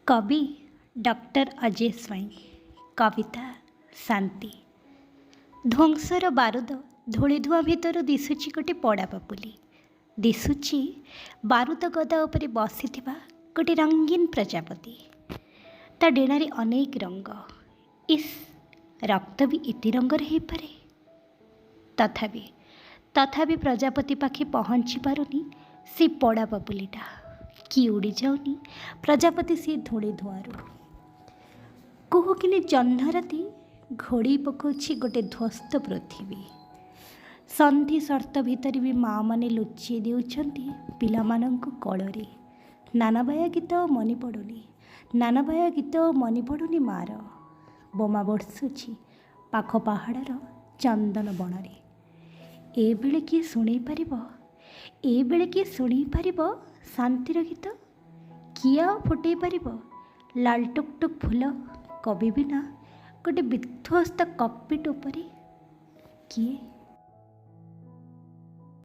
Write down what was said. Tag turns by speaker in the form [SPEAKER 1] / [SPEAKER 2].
[SPEAKER 1] କବି ଡକ୍ଟର ଅଜୟ ସ୍ୱାଇଁ। କବିତା ଶାନ୍ତି। ଧ୍ୱଂସର ବାରୁଦ ଧୂଳି ଧୂଆଁ ଭିତରୁ ଦିଶୁଛି ଗୋଟେ ପୋଡ଼ା ପାପୁଲି, ଦିଶୁଛି ବାରୁଦ ଗଦା ଉପରେ ବସିଥିବା ଗୋଟେ ରଙ୍ଗୀନ ପ୍ରଜାପତି। ତା ଡେଣାରେ ଅନେକ ରଙ୍ଗ। ଇସ୍, ରକ୍ତ ବି ଏତେ ରଙ୍ଗର ହେଇପାରେ? ତଥାପି ପ୍ରଜାପତି ପାଖେ ପହଞ୍ଚି ପାରୁନି ସେ ପୋଡ଼ା ପାପୁଲିଟା, କି ଉଡ଼ି ଯାଉନି ପ୍ରଜାପତି ସେ ଧୂଳି ଧୂଆଁରୁ। କୁହୁକିନି ଜହ୍ନରାତି ଘୋଡ଼େଇ ପକାଉଛି ଗୋଟେ ଧ୍ୱସ୍ତ ପୃଥିବୀ। ସନ୍ଧି ସର୍ତ୍ତ ଭିତରେ ବି ମାଆମାନେ ଲୁଚେଇ ଦେଉଛନ୍ତି ପିଲାମାନଙ୍କୁ କୋଳରେ। ନାନାବାୟା ଗୀତ ଆଉ ମନେ ପଡ଼ୁନି, ନାନାବାୟା ଗୀତ ଆଉ ମନେ ପଡ଼ୁନି ମାଆର। ବୋମା ବର୍ଷୁଛି ପାଖ ପାହାଡ଼ର ଚନ୍ଦନ ବଣରେ। ଏ ବେଳେ କିଏ ଶୁଣେଇ ପାରିବ, ଏ ବେଳେ କିଏ ଶୁଣେଇ ପାରିବ ଶାନ୍ତିର ଗୀତ? କିଏ ଆଉ ଫୁଟେଇ ପାରିବ ଲାଲ ଟୁକ୍ ଟୁକ୍ ଫୁଲ କବି ବିନା ଗୋଟେ ବିଧ୍ୱସ୍ତ କକପିଟ୍ ଉପରେ? କିଏ?